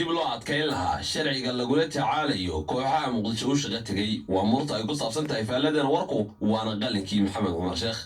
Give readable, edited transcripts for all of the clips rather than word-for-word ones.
Dib loo adkayn lahaa sharciga lagula tacaalayo kooxaha Muqdisho u shaqo tegey. Waa murta ay ku saabsan tahay faalladan warku, waana qalinkii Maxamed Cumar Sheekh.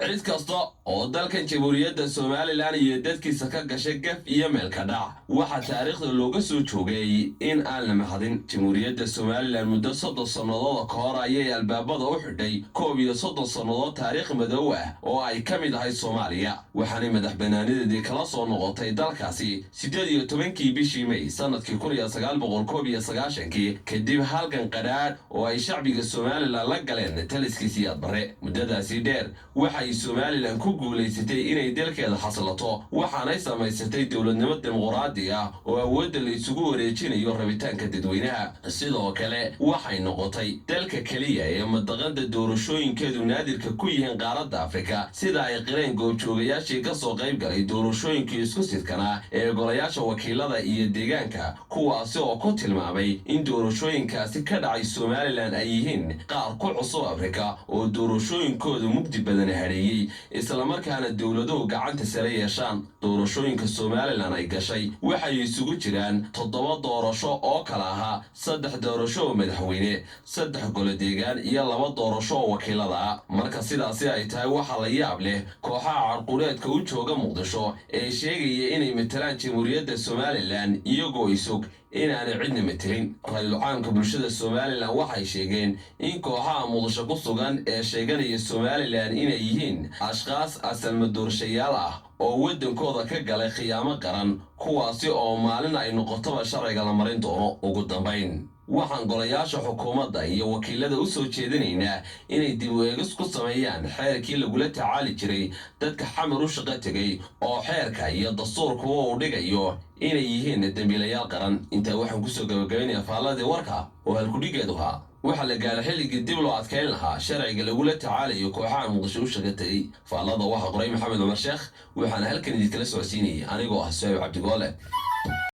Cid kasta oo dalkan Jamhuuriyadda Somalilan iyo dadkiisa ka gashay gaf iyo meelka dhac, waxaa taariikhda looga soo joogay in aan la mahadin. Jamhuuriyadda Somalilan muddo 30 sannadood ka hor ayay albaabada u xidhay 31 sannadood taariikh madow ah oo ay ka mid ahay Soomaaliya, waxaanay madax banaanideedii kala soo noqotay dalkaasi 18-kii bishii May sanadkii 1991-kii, kadib halgan qadhaadh oo ay shacbiga Somalilan la galeen taliskii Siyaad Barre. Muddadaasi dheer waxay Somalilan ku guulaysatay inay dalkeeda xaslato, waxaanay samaysatay dowladnimo dimuqraadi ah oo awoodda la isugu wareejinayo rabitaanka dadweynaha. Sidoo kale waxay noqotay dalka keliya ee madaqada doorashooyinkeedu naadirka ku yihiin qaaradda Afrika, sida ay qireen goobjoogayaashii ka soo qayb galay doorashooyinkii isku sidkanaa ee golayaasha wakiilada iyo deegaanka, kuwaasi oo ku tilmaamay in doorashooyinkaasi ka dhacay Somalilan ay yihiin qaar ku cusub Afrika oo doorashooyinkoodu mugdi badan hadheeyey, islamarkaana dowladuhu gacanta sare yeeshaan. Doorashooyinka Somalilan ay gashay waxay isugu jiraan 7 doorasho oo kala ahaa 3 doorasho oo madaxweyne, 3 golo deegaan iyo 2 doorasho oo wakiilada ah. Marka sidaasi ay tahay, waxaa la yaab leh kooxaha carqureedka u jooga Muqdisho ee sheegaya inay matalaan Jamhuuriyadda Somalilan, iyagoo isog inaanay cidna matelin. Ra-iisul caamka bulshada Somalilan waxay sheegeen in kooxaha Muqdisho ku sugan ee sheeganaya Somalilan inay yihiin ashkhaas asalmadoorshayaal ah oo waddankooda ka galay khiyaamo qaran, kuwaasi oo maalin ay noqotoba sharciga la marin doono. Ugu dambayn, waxaan golayaasha xukuumadda iyo wakiilada u soo jeedinaynaa inay dib u eegis ku sameeyaan xeerkii lagula tacaali jiray dadka Xamar u shaqo tegay, oo xeerka iyo dastuurkuwa uu dhigayo inay yihiin dembiilayaal qaran. Intaa waxaan kusoo gabagabaynayaa faalladii warka oo halkudhigeedu ahaa: waxaa la gaaray xilligii dib loo adkayn lahaa sharciga lagula tacaalayo kooxaha Muqdisho u shaqo tegey. Faallada waxaa qoray Maxamed Cumar Sheekh, waxaana halkan idinkala socodsiinayay anigoo ah Suhaib Cabdigoole.